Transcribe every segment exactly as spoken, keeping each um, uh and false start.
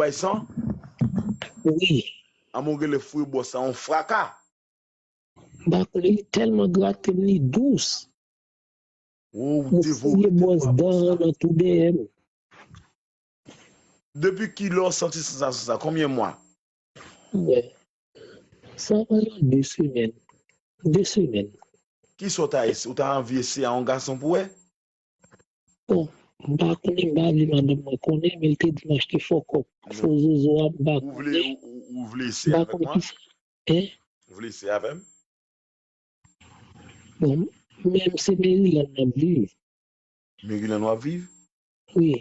bay san? Wi. Anmwey, ou genlè foure bòs la yon fraka. M pa konnen, li tèlman grate m, li dous. Ou Mwen devore fouye bòs tèlman dan bòs an la. Nan tou dèyè m. Depi kilè w santi sansasyon sa? Konbyen mwa? Mwen. Sa va nan de semèn. De semèn. Kisa w ta eseye? Ou ta anvi eseye a yon gason pou wè? Bon, m pa konnen, m pa vle madanm mwen konnen, men l te di m achte fòkòp. Fo zozo a, m pa konnen. Ou vle eseye avèk mwen? Hein? Ou vle eseye avè m? Bon, menm se Maryland m ap viv. Maryland w ap viv? Wi.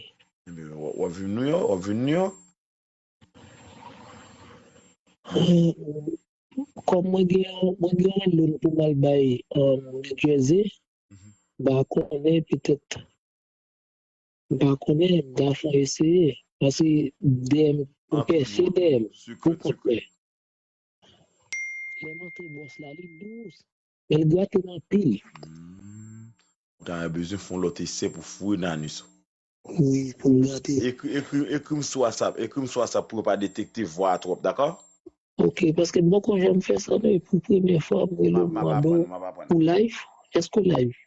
Ebyen, w ap viv New York? W ap vin New York? Euh, Kòm mwen gen yon, mwen gen yon loan pou m al bay um, New Jersey, m pa konnen petèt, m pa konnen, m ta fè eseye. Paske dèyè m, m pèse dèyè m, pou kont mwen. Lè m antre bòs la, li dous, men l grate m anpil. Ou ta bezwen fè yon lòt esè pou foure nan anus ou. Wi, pou m grate. Ekri, ekri, ekri m sou WhatsApp, ekri m sou WhatsApp pou yo pa detekte vwa a twòp, dakò? Ok, paske m poko janm fè sa, men pou premye fwa, m rele w, m mande w, ou live? Èske w live?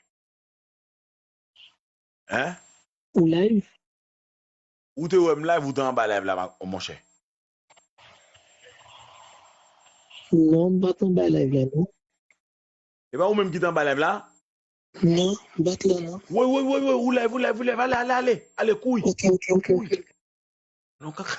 Hein? Ou live? Ou te wè m live, ou te anba live la, monchè? Non, m pa t anba live la, non. E pa ou menm ki te anba live la? Non, m pa t la, non. Woy, woy, woy, woy, ou live, ou live, ou live, ale, ale, ale, ale, kouri. Ok, ok, ok, ok. Non, kaka.